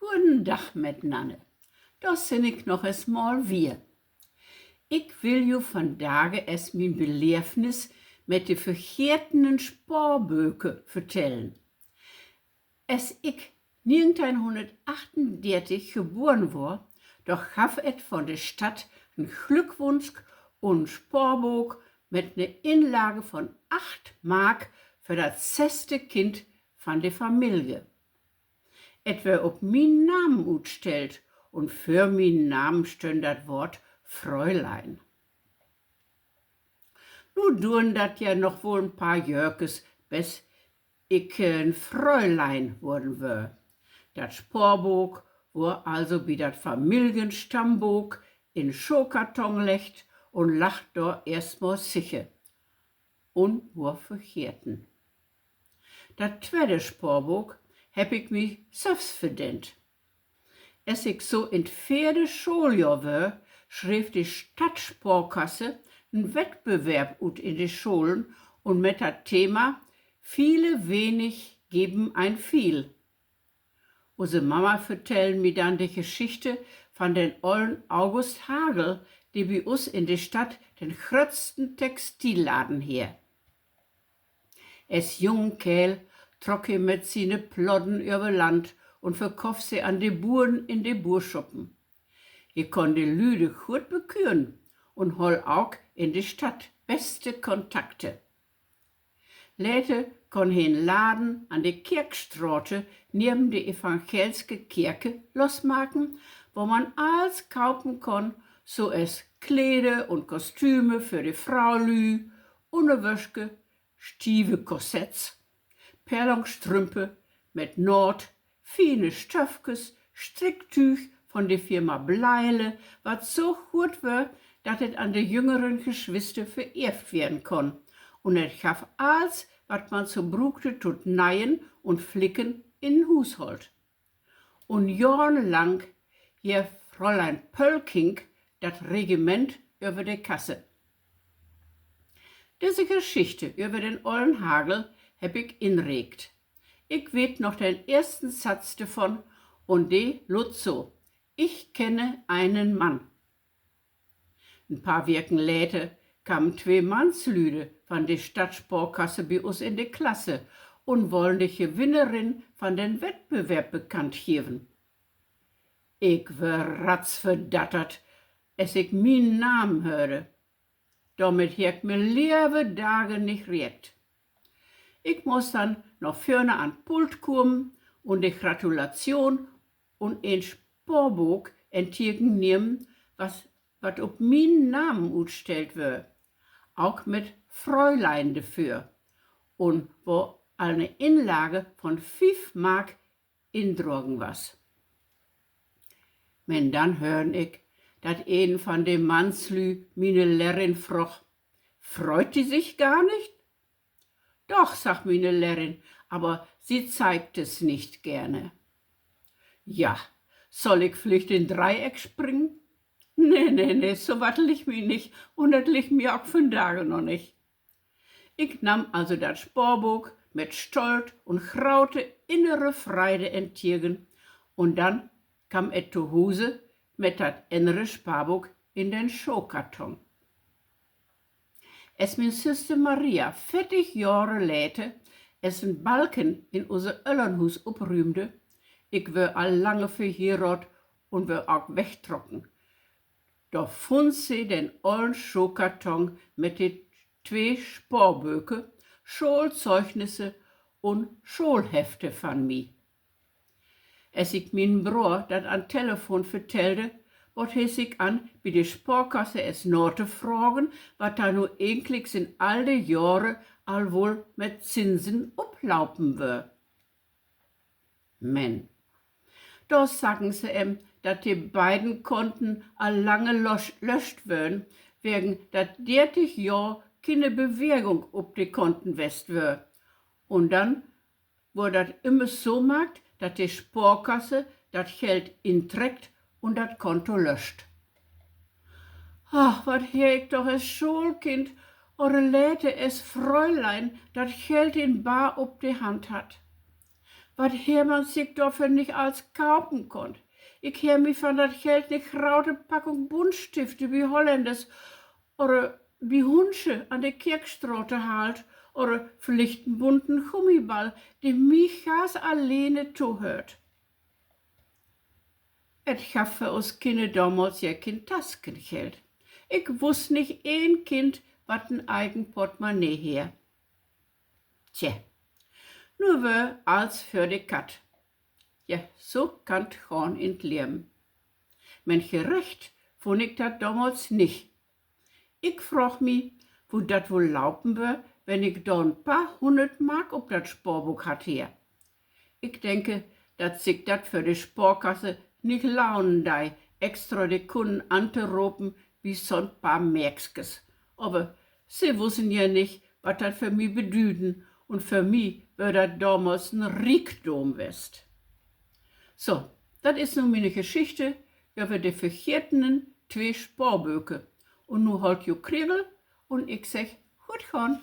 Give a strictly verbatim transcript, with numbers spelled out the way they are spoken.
Goden Dag mitnanner. Dor sin ik noch es mal wier. Ik will ju vandage es mien Beleevnis mit de vergetenen Sparböker vertellen. Es ik negenteihnhunnertachtundeertig geboren wor, do gaff et von de Stadt en Glückwunsch un en Sparbook mit ne Inlage von acht Mark för dat seste Kind van de Familie. Et wör op mien Namen utstellt un vör mien Namen stönn dat Woort Fräulein. Nu duern dat ja noch woll en paar Jöhrkes, bes ik en Fräulein worden wör. Dat Sparbook wor also bi dat Familienstammbook in Schohkarton leggt un lagg dor eerstmal sicher un wor vergeten. Dat twede Sparbook hebb ik mi sölvst verdeent. Es ik so in't veerde Schooljohr wör, schreev de Stadtsparkasse en Wettbewerb ut in de Scholen un mit dat Thema Viele wenig geben ein Viel. Use Mama vertellen mi dann de Geschichte van den ollen August Hagel, de bi us in de Stadt den gröttsten Textilladen heer. Es jungen Keerl trock he mit siene Plodden över Land un verkoff se an de Buren in de Buurschoppen. He konn de Lüde goot beküren un holl auk in de Stadt beste Kontakte. Later konn he en Laden an de Kirkstrate neven de evangeelske Kirke losmaken, wo man alls kaupen konn, so es Kleder un Kostüme för de Fraulü, Unnerwöschke, stieve Korsetts, Perlonstrümpe mit Naht, fiene Stöffkes, Stricktüüg von de Firma Bleile, wat so goot wör, dat et an de jüngeren Geschwister vererft weern konn. Un et gaff alls, wat man so bruukte to't Neien un Flicken in'n Huusholt. Un johrenlang heer Fräulein Pölking dat Regiment över de Kasse. Disse Geschichte över den ollen Hagel hebb ik inreekt. Ik weet noch den eersten Satz dorvon, un de luudt so: Ich kenne einen Mann. En paar Weken later kamen twee Mannslüde van de Stadtsparkasse bi us in de Klasse un wollen de Gewinnerin van den Wettbewerb bekannt geven. Ik wör ratz verdattert, es ik mien Namen höörde. Dormit heer ik mien Levendage nich rekent. Ik muss dann na vörne an't Pult komen un de Gratulation un en Sparbook in Tegen nehmen, wat, wat op mien Namen utstellt wör, auk mit Fräulein dorvör, un wo al ne Inlage von fief Mark indragen was. Men dann höörn ik, dat een van de Mannslü miene Lehrerin froog: Freut die sich gar nicht? Doch, sagg miene Lehrerin, aber sie zeigt es nicht gerne. Ja, soll ik villicht in Dreieck springen? Nee, nee, nee, so wat liggt mi nich, un dat liggt mi ok vandage noch nich. Ik nahm also dat Sparbook mit Stolt un grote innere Freide entgegen, un dann kamm et to Huse mit dat ännere Sparbook in den Schohkarton. Es mien Süster Maria veertig Johre later es en Balken in use Öllernhuus oprüümde, ik wör al lange verhieraadt un wör ok wegtrocken, do funn se den ollen Schohkarton mit de twee Sparböker, Schoolzeugnisse un Schoolhefte van mi. Es ik mien Broor dat an Telefon vertellde, bood he sik an, bi de Sparkasse es natofragen, wat dor nu egentlik in all de Johre al woll mit Zinsen oplaupen wör. Men do saggen se em, dat de beiden Konten al lange löscht wören, wegen dat dertig Johr kene Bewegung op de Konten west wör. Un dann wöör dat ümmers so maakt, dat de Sparkasse dat Geld intreckt un dat Konto löscht. Ach, wat heer ik doch es Schoolkind oder later es Fräulein dat Geld in bar op de Hand hatt. Wat heer man sik dorför nich alls kaupen kunnt. Ik heer mi von dat Geld 'ne graute Packung Buntstifte bi Holländers oder bi Hundsche an de Kirkstraat haalt oder villicht en bunten Gummiball, de mi ganz allene tohöört. Et gaff för us Kinner domals ja keen Taskengeld. Ik wuss nich een Kind, wat en eigen Portemonnaie heer. Tja, nu weer alls för de Katt. Ja, so kann 't gahn in't Leven. Men gerecht funn ik dat domals nich. Ik fraag mi, wo dat woll lopen weer, wenn ik dor en paar hunnert Mark op dat Spaarbook hatt heer. Ik denke, dat sik dat för de Spaarkasse nich lohnen dee, extra de Kunnen anteropen bi so'n paar Märkskes. Aver se wussen ja nich, wat dat för mi bedüden, un för mi weer dat domals en Riekdom west. So, dat is nu miene Geschichte över de vergetenen twee Spaarböker. Un nu hollt jo kregel un ik segg: Goot gahn!